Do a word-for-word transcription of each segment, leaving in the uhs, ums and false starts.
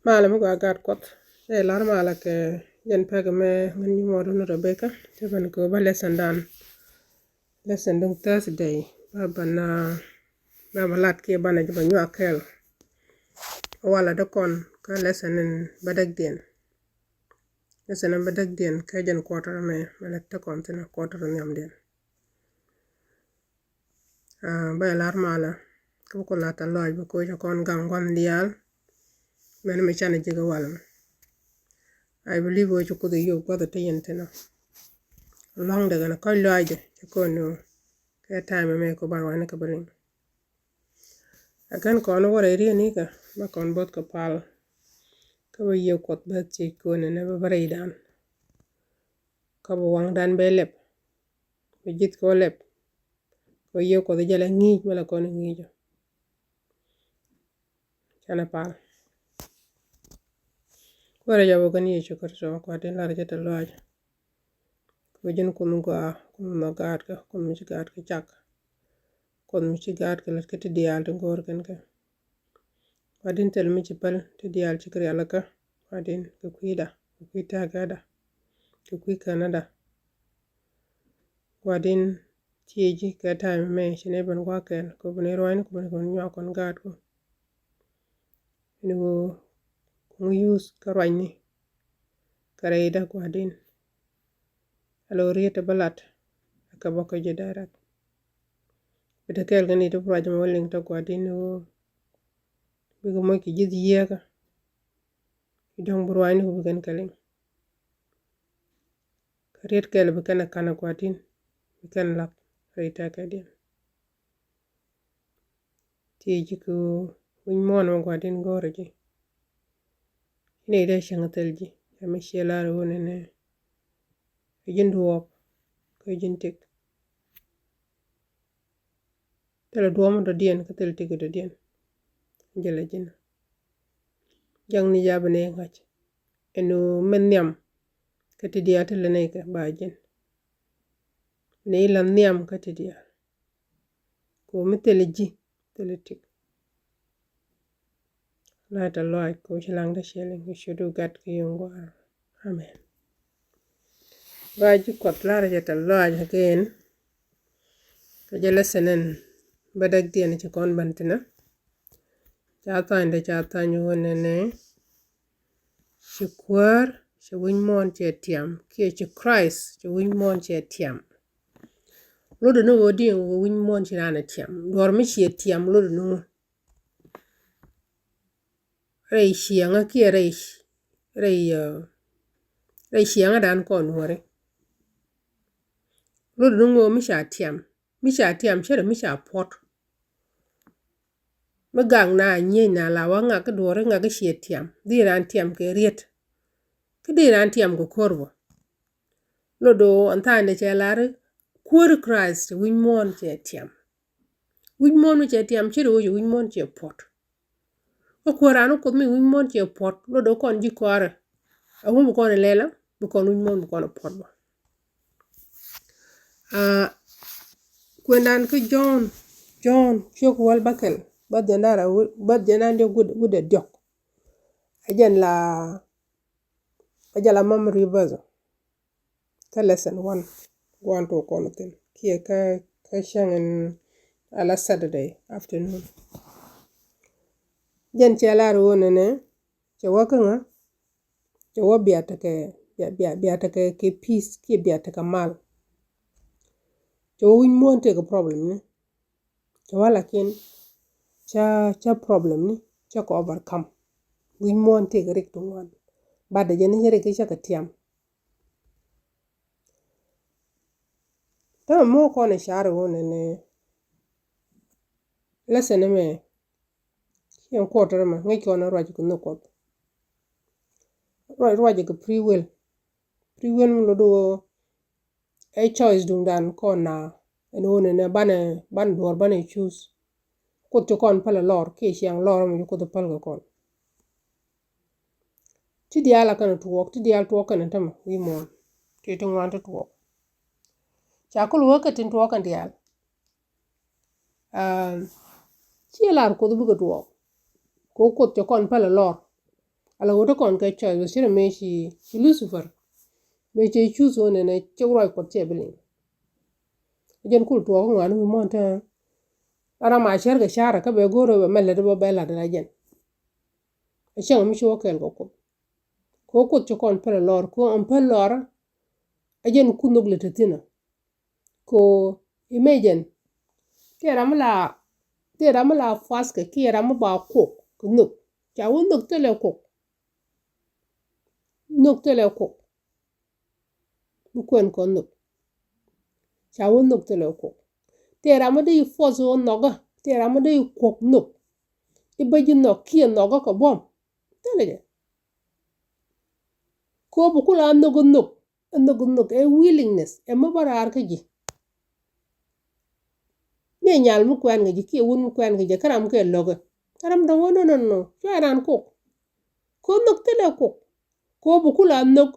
Malɛ mi gɔaa gaat Kuɔth. Cɛ lar malɛ kɛ jɛn pek mɛ ŋän nyumɔɔdun Rebecca. Cɛ ben kɛ ba lesson dan. Lesson duŋ Thursday. Ba ban, ah, ba ba lat kiɛ banɛ jɛ ba nyuak kɛɛl. Walɛ dee kɔn kä lesson in bädäkdiɛn. Lesson in bädäkdiɛn kɛ jɛn quarter mɛ, mɛ lɛ te kɔn thin quarter nhiamdiɛn. Ah, bɛ lar malɛ. Kä bä ku lat a lɔc bä ku cɛ kɔn gaŋ gua̱n diaal. Mɛn mi canɛ ji̱ kɛ walɛ mɛ. I believe wee ci Kuoth yio̱w gua̱th te yɛn thin ɔ. Luaŋdɛ kɛn kɔc lɔaacdɛ cɛ kɔn ni wä. Kɛ time mɛ ku ban wani kɛ bä liŋ. Ɛ kɛn kɔn wä rɛy riet ni kɛ bä kɔn both kɛ pal. Kä bä yiëë Kuɔth bä thiec kɔn ni bä bä rɛydan. Kä bä waŋdan bɛ lɛp. Bä ji̱th kɛ wä lɛp. Kɛ bä yiëë Kuɔth jɛ lɛ ŋi̱i̱c mɛ lɛ kɔn ŋi̱i̱c ɔ. Canɛ pal. Kuäärä jɔpä kɛn Yecu Kritho Kua̱r tin lar jɛ te lɔaac. Kɛ ji̱n Kuoth mi gɔaa, Kuoth mi nhɔk gaatkɛ, Kuoth mi ci gaatkɛ cak. Kuoth mi ci gaatkɛ lät kä ti diaal ti go̱o̱r kɛn kɛ. Kua̱r tin thil mi ci päl ti diaal ci kɛ rialikä. Kua̱r tin kɛ kui̱da, kɛ kui̱ tɛ̈käda, kɛ kui̱ känäda. Kua̱r tin thieci kɛ time mɛ ci nɛ ben gua̱a̱th kɛl kɛ ben ruaacni kɛ ben kɛ ben nyuak kɔn gaatku. Ni ɣöö kuŋ use kä ruacni kɛ rɛydä Kua̱r tin. A lo riet ti bä lat a kɛ bä kä ji̱ direct. Bi te kɛɛl kɛ ni ti bi ruac mɛ wä liŋ te Kua̱r tin ni ɣöö bikɛ moc kɛ ji̱th yieekä. Bi dɔ̱ŋ bi ruaacni ku bi kɛn kɛ liŋ. Kä riet kɛl bi kɛn a ka̱n a Kua̱r tin bi kɛn lath rɛy tɛ̈kädiɛn. Thieci kɛ wi̱c muɔ̱ɔ̱n mɛ Kua̱r tin go̱o̱rä ji̱. Ci nɛy dee cäŋ thil ji̱ cɛ mi ciɛ lar wun ɛnɛ. Ɛ ji̱n duɔɔp kä ji̱n tëk. Thilɛ duɔ̱ɔ̱m dɔ̱diɛn kä thilɛ tëk dɔ̱diɛn. Jɛ lɛ ji̱n. Jaŋni ja̱ bi nɛy ŋa̱c ɛn ɣöö mɛn nhiam kä ti diaal ti lɛ nɛy kɛ ba ji̱n. Nɛy la nhiam kä ti diaal. Kɛ ɣöö mi thilɛ ji̱ thilɛ tëk. La̱t a lɔaac kɛ ɣöö ci laŋdä ciɛliŋ kɛ ciötdu gat kɛ yio̱w gua̱a̱r. Amen. Ba ji̱ Kuɔth la̱rä jɛ tɛ̈th lɔaac again. Kɛ jɛ lesson in bädäkdiɛn ci kɔn ben thi̱n ɛ. Ca tha̱a̱nydɛ ca tha̱a̱ny ɣöö nɛnɛ ci Kuäär cɛ wi̱c muɔ̱ɔ̱n cɛ tiam kiɛ ci Christ cɛ wi̱c muɔ̱ɔ̱n cɛ tiam. Lotdɛ ni ɣöö diɛn ɣöö wi̱c muɔ̱ɔ̱n ci raan ɛ tiam. Duɔ̱ɔ̱r mi ciɛ tiam lotdɛ ni ŋu? Rɛy ciɛŋä kiɛ rɛy, rɛy, uh, rɛy ciɛŋädan kɔn wääri. Lotdɛ ni ŋu mi ca tiam? Mi ca tiam ce̱tdɛ mi ca puɔ̱t. Mi gak na nyiec na la wä ŋak kä duɔ̱ɔ̱ri ŋak kä ciɛ tiam. Dhil raan tiam kɛ riet. Kä dhil raan tiam kɛ ko̱r bä. Lotdɛ ɣöö ɛn tha̱a̱ŋdɛ cɛ lar i̱ Kuäär Christ cɛ wi̱c muɔ̱ɔ̱n cɛ tiam. Wi̱c muɔ̱ɔ̱n mi cɛ tiam ce̱tdɛ ɣöö cɛ wi̱c muɔ̱ɔ̱n cɛ puɔ̱t. Kä Kuäär raan wä Kuoth mi wi̱c muɔ̱ɔ̱n cɛ puɔ̱t lotdɛ kɔn ji̱ kɔaarä. Ɛŋu bi kɔn ɛ lɛl a bi kɔn wi̱c muɔ̱ɔ̱n bi kɔn ɛ puɔ̱t bä. Aa, kuendan kä Jɔ̱ɔ̱n, Jɔ̱ɔ̱n ciök wäl bäkɛl bäth jiɛn da̱ŋ rɛw, bäth jiɛn da̱ŋ diɔ̱k wi̱cdɛ, wi̱cdɛ diɔ̱k. Ɛ jɛn la, ɛ jɛn la memory verse. Kä lesson one gua̱a̱n tuɔɔk kɔn thi̱n kiɛ kä, kä cäŋ in ala Saturday afternoon. Jɛn cɛ lar ɣöö nɛnɛ cɛ wä kä ŋa, cɛ wä bia tekɛ, bia, bia, bia tekɛ kɛ peace kiɛ bia tekɛ mal. Cɛ wä wi̱c muɔ̱ɔ̱n tekɛ problem ni. Cɛ wä lakin ca, ca problem ni cä kɛ overcome. Wi̱c muɔ̱ɔ̱n tekɛ rik ti ŋuan. But jɛ ni cɛ rik cä kɛ tiam. Täämɛ mɔ kɔn i̱ car i̱ wä nɛnɛ lesson ɛmɛ. Ciɛ kuɔt rɛmɛ ŋäc kɔn ruac kɛ nhök Kuɔth. Ruac, ruac kɛ free will. Free will mi lot i̱ wä ɛ choice duŋdan kɔn na ɛn ɣöö nɛnɛ banɛ, banɛ duɔ̱ɔ̱r banɛ choose. Kuoth ci kɔn päl ɛ lɔr kiɛ ciaŋ lɔr ɛmɔ ci Kuoth päl kɛ kɔn. Ti diaal a kɛn tuɔɔk, ti diaal tuɔɔk kɛn tämɛ wi̱i̱ muɔ̱ɔ̱n. Ti ti ŋuan ti tuɔɔk. Ca kul wee kɛ tin tuɔɔk kɛn diaal. Aa, ciɛ lar Kuoth bikɛ tuɔɔk. Kɛ Kuoth cɛ kɔn päl ɛ lɔr. Ala ɣöö te kɔn kɛ choice, bɛ ci rɛ mëë ci, ci Lucifer. Mëë ci choose ɣöö nɛnɛ cɛ ruac Kuɔth cɛ bi liŋ. Jɛn kul tuɔɔk ŋuan wi̱i̱ muɔ̱ɔ̱n te. Ram a cär kɛ carɛ kä bɛ go̱o̱r ɣöö bɛ mɛ lät bä bɛ la̱t ɛ la jɛn. A cäŋ mi ci wä kɛɛl kɛ Kuoth. Kɛ ɣöö Kuoth ci kɔn päl lɔr, kɛ ɣöö ɛn päl lɔr. A jɛn kun nhök lät te thi̱n ɔ. Kɛ ɣöö imagine, tëë ram mi la, tëë ram mi la fast kɛ kiɛ ram mi ba kuɔk kɛ nhök. Ca wä nhök thilɛ kuɔk. Nhök thilɛ kuɔk. Mi kuɛn kɔn nhök. Ca wä nhök thilɛ kuɔk. Tëë ram mi dee yi force ɣöö nhɔkä, tëë ram mi dee yi kuɔk nhök. I̱ bä ji̱ nhɔk kiɛ nhɔkä kɛ buɔ̱m. Thilɛ jɛ. Kɛ ɣöö bi kula nhök nhök. Ɛ nhök nhök ɛ willingness, ɛ mi bä raar kä ji̱. Mi ɛ nyal mi kuɛn kɛ ji̱ kiɛ wun mi kuɛn kɛ ji̱ kä ram kɛ lo̱kä. Kä ram dɔ̱ŋ wä nɔ nɔ nɔ cua ran kok. Kɛ ɣöö nhök thilɛ kok. Kɛ ɣöö bi kula nhök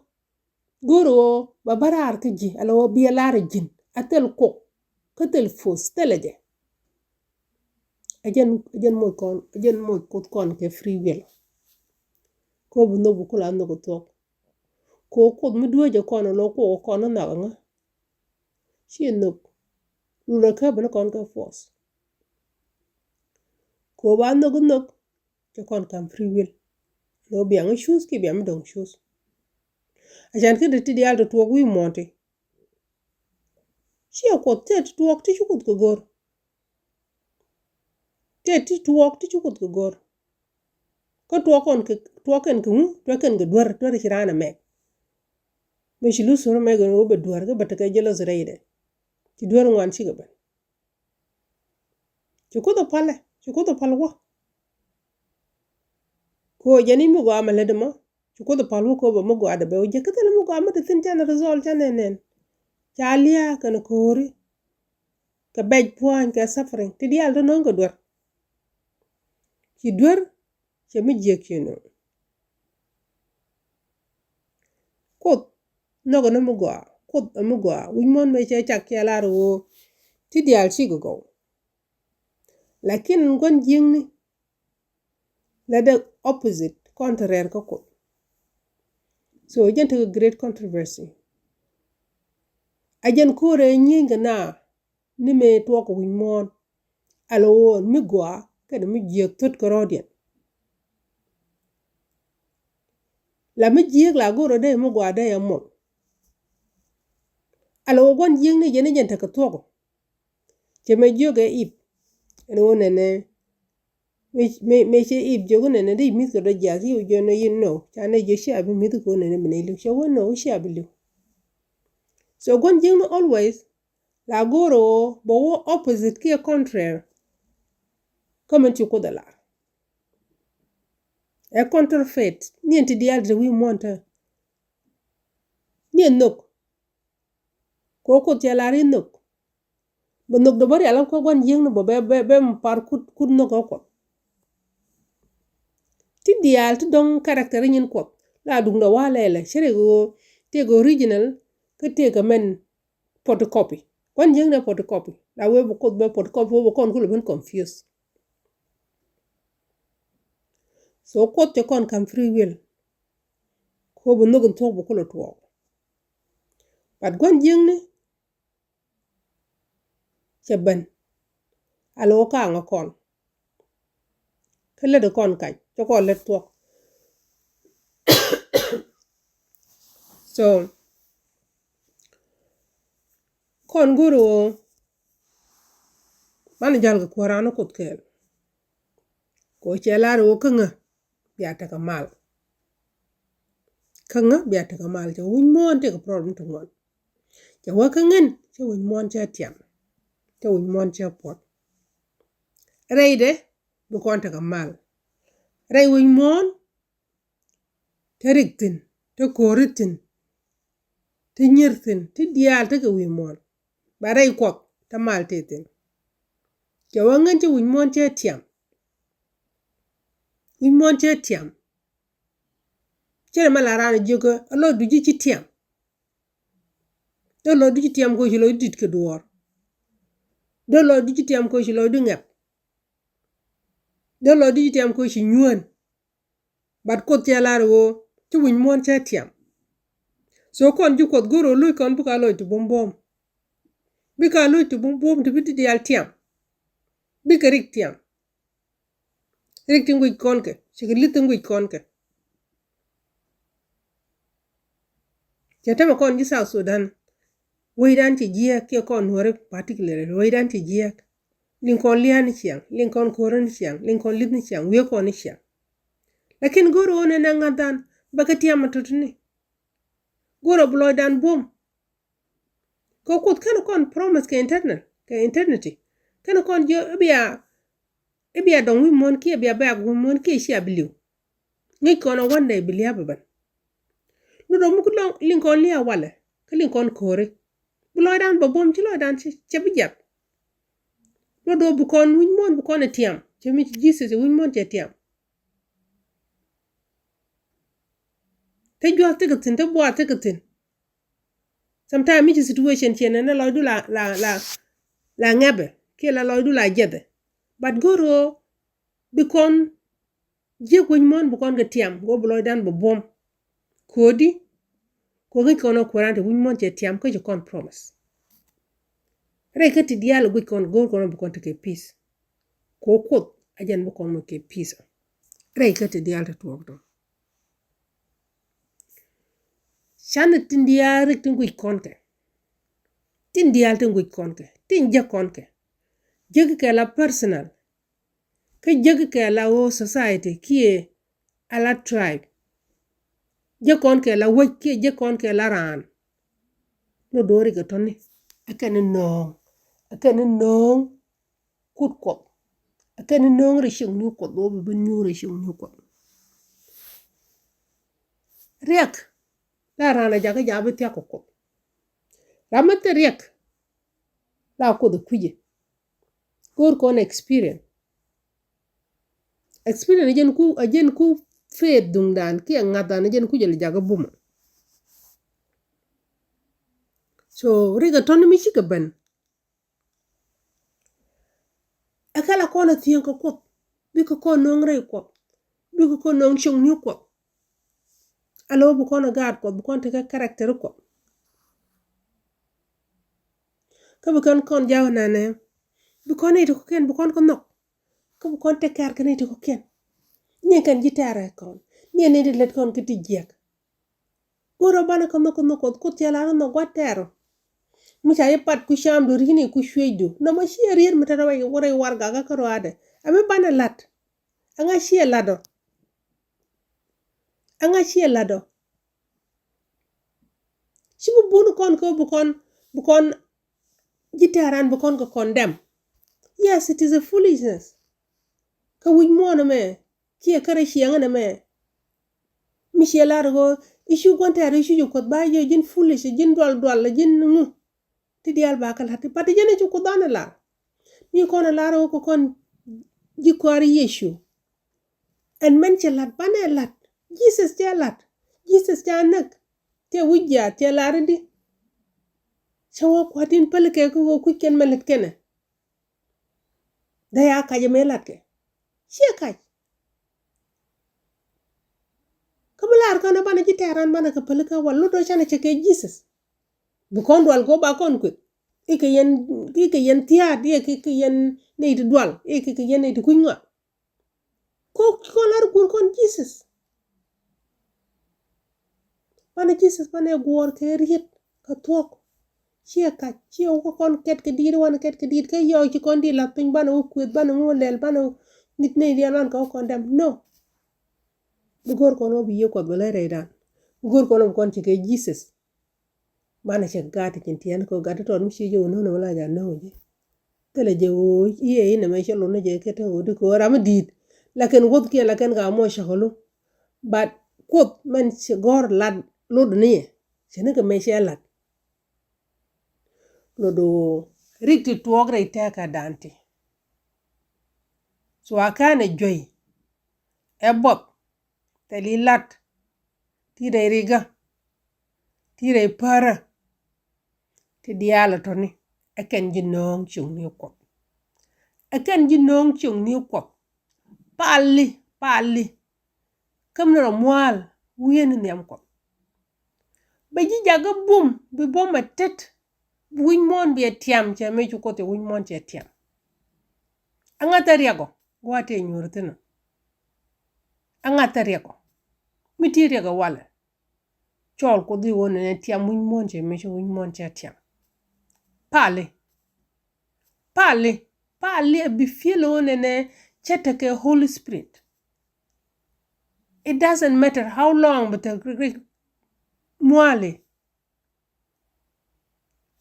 go̱o̱r ɣöö ba bä raar kä ji̱ ala ɣöö bi ɛ lar ji̱n a thil kok. Kä thil force thilɛ jɛ. Ɛ jɛn, ɛ jɛn moc kɔn, ɛ jɛn moc Kuoth kɔn kɛ free will. Kɛ ɣöö bi nhök bi kula nhök thuɔ̱k. Kɛ ɣöö Kuoth mi dueecɛ kɔn ɛ lo̱ kuɔk kɔn ni nhɔk ɛŋä. Ci nhök. Lurɛ kä bi ni kɔn kɛ force. Kɛ ɣöö ba nhök nhök cɛ kɔn kam free will. Lo̱ biaŋ choose kiɛ biaŋ mi dɔ̱ŋ choose. A can kä ti diaal ti tuɔɔk wi̱i̱ muɔ̱ɔ̱n ti. Ciɛ Kuoth tëë ti tuɔɔk ti ci Kuoth kɛ go̱r. Tëë ti tuɔɔk ti ci Kuoth kɛ go̱r. Kä tuɔɔk kɔn kɛ, tuɔɔk kɛn kɛ ŋu, tuɔɔk kɛn kɛ duer, duer ci raan ɛmɛ. Mëë ci Lucifer ɛmɛ kɛ ɣöö bɛ duer kä bɛ tekɛ jealous rɛydɛ. Ci duer ŋuan cikɛ ben. Ci Kuoth ɛ palɛ, ci Kuoth ɛ pal wä. Kɛ ɣöö jɛn i̱ mi gɔaa mɛ lätdɛ mɔ. Ci Kuoth ɛ pal wä kɛ ɣöö bɛ mi gɔaa dɛ bɛ wä jek kä thilɛ mi gɔaa mi te thi̱n canɛ result canɛ nɛn. Ca lia̱a̱ kɛnɛ ko̱ri. Kɛ bɛc pua̱a̱ny kɛ suffering ti diaal te no̱o̱ŋ kɛ duer. Ci duer cɛ mi jiäk ci no̱o̱ŋ. Kuoth nhɔkɛ ni mi gɔaa, Kuoth ɛ mi gɔaa. Wi̱c muɔ̱ɔ̱n mëë cɛ cak cɛ lar ɣöö ti diaal cikɛ gɔw. Lakin gua̱n jiäkni la dee opposite, contrary kä Kuoth. So jɛn tekɛ great controversy. A jɛn ko̱rɛ nyieny kɛ na ni mëë tuɔɔk kɛ wi̱c muɔ̱ɔ̱n. Ala ɣöö mi gɔaa kɛnɛ mi jiäk thöt kɛ rɔ̱diɛn. La mi jiäk la go̱rɛ dee mi gɔaa dee a mol. Ala ɣöö gua̱n jiäkni jɛn ni jɛn tekɛ thuɔ̱k. Cɛ mɛ jiök ɛ ip ɛn ɣöö nɛnɛ. Mëë, mëë, mëë cɛ ip jiök nɛnɛ di mi̱th kɛ dɔ jiath yi jiök nɛ yi no. Ca nɛ jiök cia bi mi̱th kɛ ɣöö nɛnɛ bi nɛ li̱w. Cɛ wä no cia bi li̱w. So gua̱n jiäkni always la go̱o̱r ɣöö bɛ wä opposite kiɛ contrary. Kä min ci Kuoth ɛ lar. Ɛ counterfeit. Ni ɛn ti diaal ti wi̱i̱ muɔ̱ɔ̱n te. Ni ɛn nhök. Kɛ ɣöö Kuoth cɛ lar i̱ nhök. Bɛ nhök dee bä rial kä gua̱n jiäkni bä bɛ, bɛ, bɛ mi par kut, kut nhök kä Kuɔth. Ti diaal ti dɔ̱ŋ character nyin Kuɔth la duŋdɛ wa̱a̱ lɛlɛ cɛ rɛ ɣöö tëëkɛ original kä tëëkɛ mɛn photocopy. Gua̱n jiäkni photocopy la wee bɛ Kuoth bɛ photocopy wee bɛ kɔn kulɛ ben confuse. So Kuoth cɛ kɔn kam free will. Kɛ ɣöö bɛ nhök in thuɔ̱k bɛ kulɛ tuɔɔk. But gua̱n jiäkni cɛ ben. A lo̱ ka̱a̱ŋ a kɔn. Kä lät a kɔn kac cɛ kɔn lät thuɔ̱k. So kɔn go̱r ɣöö man jäl kɛ kuäär an Kuoth kɛɛl. Kɛ ɣöö cɛ lar ɣöö kä ŋä bia tekɛ mal. Kä ŋä bia tekɛ mal cɛ wi̱c muɔ̱ɔ̱n tekɛ problem ti ŋuan. Cɛ wä kä ŋän cɛ wi̱c muɔ̱ɔ̱n cɛ tiam. Cɛ wi̱c muɔ̱ɔ̱n cɛ puɔt. Rɛydɛ bi kɔn tekɛ mal. Rɛy wi̱c muɔ̱ɔ̱n te rik thi̱n, te ko̱ri thi̱n, te nyier thi̱n, te diaal tekɛ wi̱i̱ muɔ̱ɔ̱n. Ba rɛy Kuɔth te mal te thi̱n. Cɛ wä ŋän cɛ wi̱c muɔ̱ɔ̱n cɛ tiam. Wi̱c muɔ̱ɔ̱n cɛ tiam. Cɛ rɛ ma la raan jiök ɛ lɔ duc ci tiam. Dee lɔ duc ci tiam kɛ ci lɔ dit kɛ duɔɔr. Dee lɔ duc ci tiam kɛ ci lɔ di ŋɛp. Dee lɔ duc ci tiam kɛ ci nyuään. But Kuoth cɛ lar ɣöö ci wi̱ny muɔ̱ɔ̱n cɛ tiam. So kɔn ji̱ Kuɔth go̱r ɣöö lo̱c kɔn bikɛ a lɔc ti buɔ̱m buɔ̱m. Bikɛ a lɔc ti buɔ̱m buɔ̱m ti bi ti diaal tiam. Bikɛ rik tiam. Rik ti ŋuic kɔn kɛ, cikɛ li̱th ti ŋuic kɔn kɛ. Cɛ tämɛ kɔn ji̱ South Sudan. Wecdan ci jiääk kiɛ kɔn Nuɔ̱ri particularly, wecdan ci jiääk. Liŋ kɔn lia̱a̱ ni ciaŋ, liŋ kɔn ko̱rä ni ciaŋ, liŋ kɔn li̱th ni ciaŋ, wiee kɔn ni ciaŋ. Lakin go̱r ɣöö nɛn ɛ ŋa̱thdan bɛ kɛ tiam a tɔ̱tɔ̱ni. Go̱r ɣöö bi lɔcdan buɔ̱m. Kɛ Kuoth kɛn kɔn promise kɛ internal, kɛ eternity. Kɛn kɔn jiök i̱ bia, i̱ bia dɔŋ wi̱i̱ muɔ̱ɔ̱n kiɛ bia bɛ̈ɛ̈k wi̱i̱ muɔ̱ɔ̱n kiɛ cia bi li̱w. Ŋäc kɔn ɛ one day bi lia̱a̱ bɛ ben. Ni rɔ muk lɔŋ liŋ kɔn lia̱a̱ walɛ, kä liŋ kɔn ko̱ri. Bi lɔcdan bɛ buɔ̱m, ci lɔcdan cɛ, cɛ bi jiath. Ni rɔ bi kɔn wi̱i̱ muɔ̱ɔ̱n bi kɔn ɛ tiam, cɛ mi ci Jesus wi̱i̱ muɔ̱ɔ̱n cɛ tiam. Te jua̱th tekɛ thi̱n, te buath tekɛ thi̱n. Sometimes mi ci situation ciɛ nɛn ɛ lɔcdu la, la, la, la ŋɛpɛ kiɛ la lɔcdu la jiɛthɛ. But go̱r ɣöö bi kɔn jiäk wi̱ny muɔ̱ɔ̱n bi kɔn kɛ tiam, go̱r bi lɔcdan bi buɔ̱m. Ko̱di, ko̱ ŋäc kɔn ɛ kuɛran te wi̱ny muɔ̱ɔ̱n cɛ tiam kä ci kɔn promise. Rɛy kä ti diaal guic kɔn go̱r kɔn bi kɔn tekɛ peace. Ko̱ Kuoth a jɛn bi kɔn moc kɛ peace. Rɛy kä ti diaal ti tuɔɔk tɔ. Canɛ tin diaal rik tin guic kɔn kɛ. Tin diaal tin guic kɔn kɛ. Tin jäk kɔn kɛ. Jäk kɛ la personal. Kä jäk kɛ la whole society kiɛ a la tribe. Jäk kɔn kɛ la wec kiɛ jäk kɔn kɛ la raan. Ni do̱ri kɛ tɔni. Ɛ kɛn ni nööŋ. Ɛ kɛn ni nööŋ. Kut Kuɔth. Ɛ kɛn ni nööŋ rɛy ciöŋni Kuɔth, ɣöö bi bi nyuur rɛy ciöŋni Kuɔth. Riɛk la raan a jakä jakä bi thia̱k kɛ Kuɔth. Ram mi thil riɛk la Kuoth ɛ kui̱cɛ. Go̱o̱r kɔn experience. Experience ɛ jɛn ku, ɛ jɛn ku faith duŋdan kiɛ ŋa̱thdan ɛ jɛn ku jɛ li jakä bumä. So riɛk ɛ tɔni mi cikɛ ben. Ɛ kɛ la kɔn a thiäŋ kɛ Kuɔth, bikɛ kɔn nööŋ rɛy Kuɔth, bikɛ kɔn nööŋ cieŋni Kuɔth. Alo bi kɔn a gaat Kuɔth, bi kɔn tekɛ character Kuɔth. Kä bi kɔn kɔn jaw nanɛ, bi kɔn nɛy ti kɔ̱kiɛn, bi kɔn kɛ nhɔk. Kä bi kɔn take care kɛ nɛy ti kɔ̱kiɛn. Ni kɛn ji̱ tɛɛrɛ kɔn, ni nɛy ti lät kɔn kä ti jiɛk. Go̱rɛ banɛ kɛ nhɔk kɛ nhɔk Kuɔth, Kuoth cɛ lar nhɔk gua̱t tɛɛr ɔ. Mi ca ji̱ pat ku camdu ri̱ni ku cuecdu. Nɔmɔ ciɛ riet mi te rɛw warɛy warɛgak kä rɔadɛ. Ɛ mi banɛ la̱t. Ɛŋa ciɛ la̱t ɔ? Ɛŋa ciɛ la̱t ɔ? Ci bi bun kɔn kä bi kɔn, bi kɔn ji̱ tɛɛran bi kɔn kɛ condemn. Yes, it is a foolishness. Kä wi̱c muɔ̱ɔ̱n ɛmɛ kiɛ kärɛ ciɛŋä nɛmɛ. Mi ciɛ lar ɣöö i̱ cu gua̱n tɛɛr i̱ cu jɛ Kuɔth ba jiök ji̱n foolish, ji̱n dual dual, ji̱n ŋu. Ti diaal ba kɛ la̱t, but jɛn i̱ cu Kuoth an ɛ lar. Mi kɔn ɛ lar ɣöö kɛ kɔn ji̱ kɔaar Yecu. Ɛn mɛn cɛ la̱t banɛ la̱t. Jesus cɛ la̱t. Jesus ca näk. Cɛ wi̱c jiaath cɛ lar i̱di. Cɛ wä kua̱tin päl kɛ kä ɣöö kui̱c kɛn mɛ lät kɛnɛ. Dee a kac ɛmɛ latkɛ. Ciɛ kac. Kä mi lar kɔn ɛ banɛ ji̱ tɛɛran banɛ kɛ pälikä wal lot ɔ canɛ cɛ kɛ Jesus. Bi kɔn dual kɛ ɣöö ba kɔn kueth. Ikɛ yɛn, ikɛ yɛn thia̱a̱t, ikɛ, ikɛ yɛn nɛy ti dual, ikɛ, ikɛ yɛn nɛy ti kui̱ny ŋɔak. Kok ci kɔn lar guur kɔn Jesus. Banɛ Jesus banɛ guɔ̱ɔ̱r kɛ riet kɛ thuɔ̱k. Ciɛ kac, ciɛ wä kɔn kɛt kɛ diit, wanɛ kɛt kɛ diit, kä yɔɔk ci kɔn diit lath piny, banɛ wä kueth, banɛ wä lɛl, banɛ wä nit nɛy diaal, banɛ kɛ wä kɔn dɛm. No. Bi go̱r kɔn wä bi yiëë Kuɔth bɛ lɛ rɛydan. Bi go̱r kɔn wä bi kɔn ci kɛ Jesus. Banɛ cɛ gat ti cin tiɛn kɛ gat ti tɔt mi ci jɛ wä no̱o̱ŋ ni mi la ja no̱o̱ŋ jɛ. Thilɛ jɛ ɣöö i̱ ɛ inɛ mɛ cɛ lot ni jɛ kɛ te ɣöö di kɛ ɣöö ram mi di̱i̱t. Lakin wuɔth kiɛn lakin ka mɔ cakɛ lo̱. But Kuoth mɛn ci gɔ̱r lat lot ni yɛ. Cɛ ni kɛ mɛ cɛ lat. Lot ɣöö rik ti tuɔɔk rɛy tɛ̈kä dan ti. Cua ka̱n ɛ juey. Ɛ buɔth. Thil i̱ lat. Ti rɛy rikä. Ti rɛy pärä. Ti diaal ɛ tɔ̱ni. Ɛ kɛn ji̱ nööŋ cieŋni Kuɔth. Ɛ kɛn ji̱ nööŋ cieŋni Kuɔth. Pali, pali. Käm ni rɔ mual wi̱i̱ ni nhiam Kuɔth. Bɛ ji̱ jakä bum, bi bum a tet, bi wi̱c muɔ̱ɔ̱n bi a tiam, cɛ mëë cu Kuoth cɛ wi̱c muɔ̱ɔ̱n cɛ tiam. Aŋa thɛ riɛk ɔ, gua̱a̱th tëë nyuur thi̱n ɔ. Aŋa thɛ riɛk ɔ, mi ti riɛk ɔ walɛ. Cɔɔl Kuoth i̱ ɣöö nɛnɛ tiam wi̱c muɔ̱ɔ̱n cɛ mëë cu wi̱c muɔ̱ɔ̱n cɛ tiam. Pali. Pali. Pali a bi fiel ɣöö nɛnɛ cɛ tekɛ Holy Spirit. It doesn't matter how long bi te rik muali.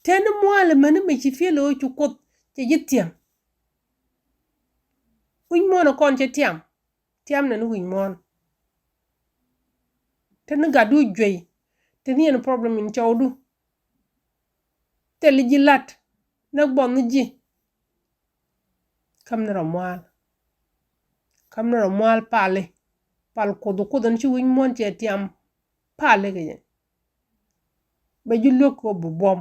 Teni muali meni mi ci fiel ɣöö cu Kuoth cɛ ji̱ thiam. Wi̱c muɔ̱ɔ̱n kɔn cɛ tiam. Tiam nɛn wi̱c muɔ̱ɔ̱n. Teni gatdu juey. Teni yɛn problem in cɔwdu. Thil ji̱ lat ni buɔth ni ji̱. Käm ni rɔ mual. Käm ni rɔ mual pali. Pal Kuoth, Kuoth in ci wi̱c muɔ̱ɔ̱n cɛ tiam. Pali kɛ jɛ. Bɛ ji̱ luäk kɛ bi buɔm.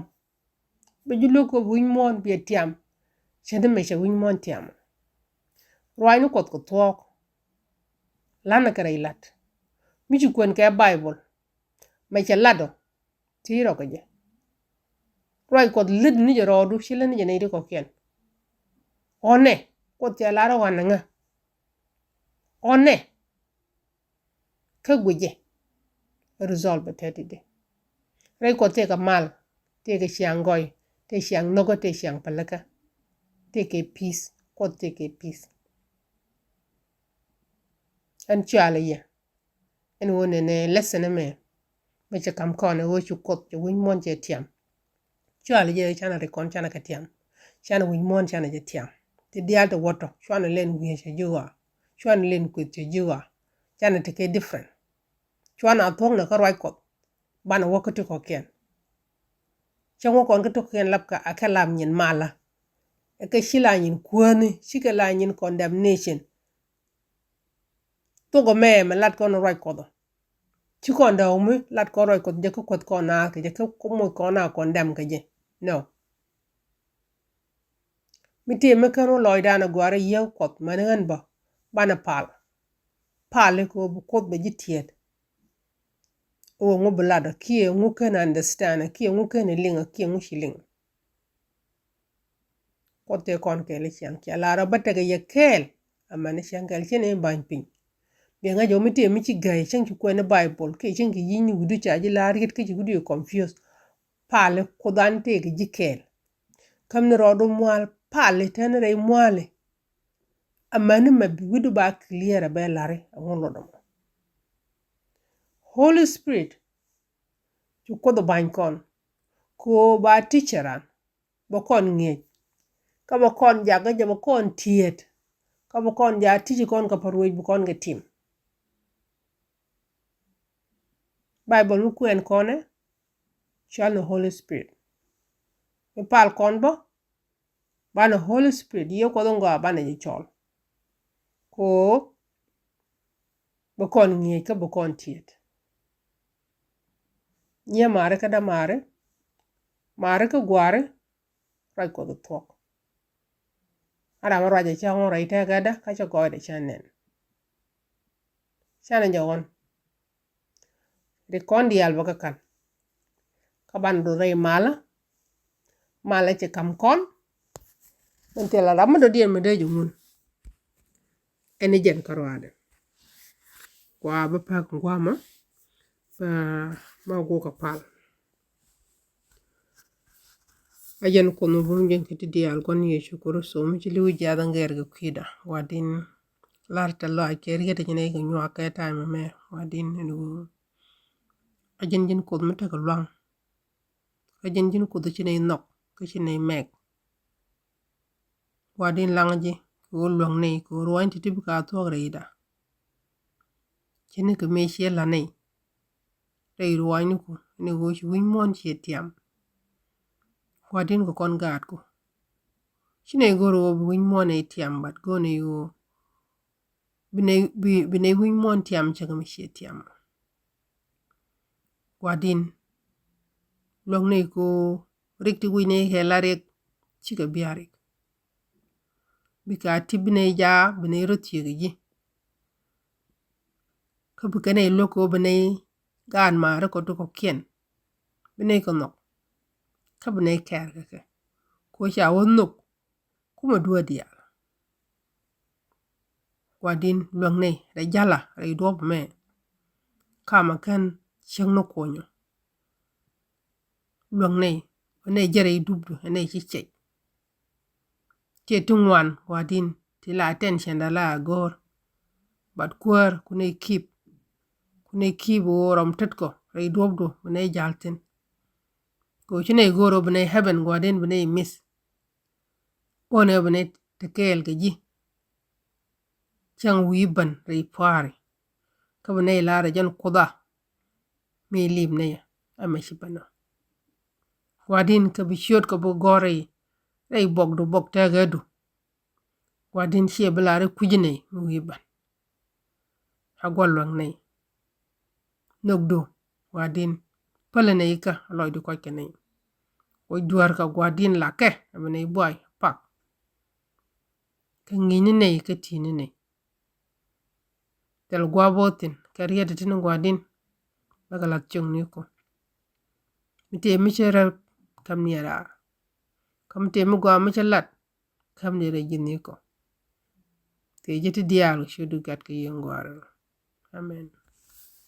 Bɛ ji̱ luäk kɛ bi wi̱c muɔ̱ɔ̱n biɛ tiam. Cɛ ni mɛ cɛ wi̱c muɔ̱ɔ̱n tiam. Ruac ni Kuɔth kɛ thuɔ̱k. Lanɛ kɛ rɛy lat mi ci kuɛn kɛ Baibol. Mɛ cɛ lat ɔ. Ti rɔ kɛ jɛ. Ruac Kuɔth lät ni jɛ rɔɔdu, ci lät ni jɛ nɛy ti kɔ̱kiɛn. Ɣɔnɛ Kuoth cɛ lar ɣɔn ŋä. Ɣɔnɛ kä guic jɛ. Result bɛ tɛt i̱di. Rɛy Kuɔth tëëkɛ mal, tëëkɛ ciaŋ gɔy, tëë ciaŋ nhɔkä, tëë ciaŋ pälikä. Tëëkɛ peace, Kuɔth tëëkɛ peace. Ɛn cualɛ yɛ. Ɛn ɣöö nɛnɛ lesson ɛmɛ. Mɛ cɛ kam kɔn ɛ ɣöö cu Kuoth cɛ wi̱c muɔ̱ɔ̱n cɛ tiam. Cualɛ jɛ canɛ ri kɔn canɛ kɛ tiam. Canɛ wi̱c muɔ̱ɔ̱n canɛ jɛ tiam. Ti diaal ti wätɔ cuanɛ len wi̱i̱ cɛ ji̱ ɣɔaa. Cuanɛ len kueth cɛ ji̱ ɣɔaa. Canɛ ti kɛ different. Cuanɛ a thuɔ̱knɛ kä ruac Kuɔth. Banɛ wä kä ti kɔ̱kiɛn. Cä wä kɔn kä ti kɔ̱kiɛn lap kɛ a kɛ lap nyin malä. Ɛ kɛ ci la nyin kuäni, ci kɛ la nyin condemnation. Thok ɛmɛ mɛ lat kɔn ruac Kuɔth ɔ. Ci kɔn dee ɣöö mi lat kɔn ruac Kuɔth jɛ kä kueth kɔn naath kɛ jɛ kä moc kɔn a condemn kɛ jɛ. No. Mi tëë mi kän wä lɔcdan a gɔaa rɛy Yiëë Kuɔth mɛn ɣän bä banɛ pal. Pal i̱ kɛ ɣöö bi Kuoth bɛ ji̱ tiɛɛt. Ɣöö ŋu bi lat ɔ kiɛ ŋu kän understand ɔ kiɛ ŋu kän liŋ ɔ kiɛ ŋu ci liŋ. Kuoth tëë kɔn kɛɛl i̱ ciaŋ cia lar ɔ bä tekɛ yɛ kɛɛl. Amäni ciaŋ kɛɛl cin i̱ ba̱ny piny. Biɛ ŋa̱c ɔ mi tëë mi ci gäi cäŋ ci kuɛn i̱ Baibol kiɛ cäŋ ci yi̱ny ni wi̱du ca ji̱ la̱r yet kä ci wi̱du i̱ confuse. Pali Kuoth an tëë kɛ ji̱ kɛɛl. Käm ni rɔɔdu mual pali tɛn rɛy muali. Amäni mɛ bi wi̱du ba clear a bɛ lari a ŋun luɔt ɔmɔ. Holy Spirit cu Kuoth ɔ ba̱ny kɔn. Kɛ ɣöö ba teacher an bɛ kɔn ŋi̱eec. Kä bɛ kɔn jakä jɛ bɛ kɔn tiet. Kä bɛ kɔn ja teach kɔn kɛ pa ruëëc bi kɔn kɛ tim. Baibol mi kuɛn kɔnɛ cual ni Holy Spirit. Mi pal kɔn bä banɛ Holy Spirit Yiëë Kuɔth in gɔaa banɛ jɛ cɔl. Kɛ ɣöö bɛ kɔn ŋi̱eec kä bɛ kɔn tiet. Nyiɛ mari kä dämari mari kä guari. Ruac Kuɔth thuɔ̱k. A ram mi ruacɛ cä ŋuɔ̱t rɛy tɛkɛdä kä cä gɔɔydɛ cä nɛn. Canɛ jɛ ɣɔn. Ri kɔn diaal bä kä ka̱n. Kä ban rut rɛy malä. Malä ci ka̱m kɔn. Min thilɛ ram mi dɔ̱diɛn mi dee ji̱ ŋun. Ɛn ni jɛn kä ruaadɛ. Kua bä pa̱k guamä. Ba ma guk a pal. A jɛn Kuoth mi bum jɛn kä ti diaal Gua̱n Yecu Kritho mi ci li̱w jiath a ŋɛɛr kɛ kui̱da. Wa din lar tɛ lɔac kɛ riet a jɛn a ikɛ nyuak kɛ ta̱a̱ mɛmɛ. Wa din ɛn ɣöö a jɛn jɛn Kuoth mi tekɛ luaŋ. Kä jɛn ji̱n Kuoth ci nɛy nhɔk kä ci nɛy mɛk. Wa din laŋ ji̱ kɛ ɣöö luäŋ nɛy kɛ ɣöö ruɔ̱ny ti̱ti̱ bikɛ a thuɔ̱k rɛyda. Ci ni kɛ mëë ciɛ la̱t nɛy rɛy ruɔ̱nyniku ni ɣöö ci wi̱ny muɔ̱ɔ̱n ciɛ tiam. Wa din kɛ kɔn gaatku ci nɛy go̱r ɣöö bi wi̱ny muɔ̱ɔ̱n nɛy tiam, but go̱o̱r nɛy ɣöö bi nɛy, bi, bi nɛy wi̱ny muɔ̱ɔ̱n tiam cɛ kɛ mi ciɛ tiam. Gua̱di̱n luäk nɛy ko rik ti wi̱c nɛy kɛ la riɛk cikɛ bia rik. Bika ti bi nɛy jaa bi nɛy rɔ thiek ji̱. Kä bi kɛn ɛ luäk kɛ ɣöö bi nɛy gaat maari kɔ ti kɔ̱kiɛn. Bi nɛy kɛ nhɔk. Kä bi nɛy kɛɛr kɛ kɛ. Kɛ ɣöö ca wä nhök. Kumɛ duɔ̱ɔ̱r diaal. Gua̱di̱n luäŋ nɛy rɛy ja̱lä rɛy duɔ̱ɔ̱p mɛ. Kamɛ kɛn cieŋni kuɔnyɔ. Luäŋ nɛy, nɛy jɛ rɛy dupdu, nɛy ci cɛc. Ciɛ ti ŋuan gua̱di̱n, ti la attention da la a go̱o̱r. But kuäär, ku nɛy keep. Ku nɛy keep ɣöö rɔm tetkɔ, rɛy duɔ̱ɔ̱pdu, bi nɛy ja̱l thi̱n. Kɛ ɣöö ci nɛy go̱o̱r ɣöö bi nɛy heaven gua̱di̱n, bi nɛy miss. Ɣöö nɛ bi nɛy te kɛɛl kɛ ji̱. Cäŋ wi̱i̱ ben rɛy pua̱a̱ri. Kä bi nɛy la̱r ɛ jɛn Kuoth a mi li̱i̱p nɛy ɛ mɛ ci ben ɔ. Gua̱di̱n kä bi ciöt kɛ bi gɔ̱r rɛy, rɛy buɔkdu buɔk tɛ̈kädu. Gua̱di̱n ciɛ bi la̱r i̱ kui̱c nɛy mi wi̱i̱ ben. A gua̱l luäŋ nɛy. Nhökdu gua̱di̱n. Pälɛ nɛy ikä a lɔcdu kɔc kɛ nɛy. Wä juäärkä gua̱di̱n lakɛ a bi nɛy buay pak. Kä ŋi̱i̱cni nɛy kä ti̱i̱ni nɛy. Thil gua̱a̱p bä thi̱n kɛ riet tin gua̱di̱n. Bäkɛ la̱th cio̱ŋni kɔ. Mi tëë mi cä rɛp käm ni raar. Kä mi tëë mi gɔaa mi cä lat käm ni rɛy ji̱thni kɔ. Tëë jɛ ti diaal kɛ ciötdu Gat kɛ Yiëë in Gɔaa rɛl. Amen.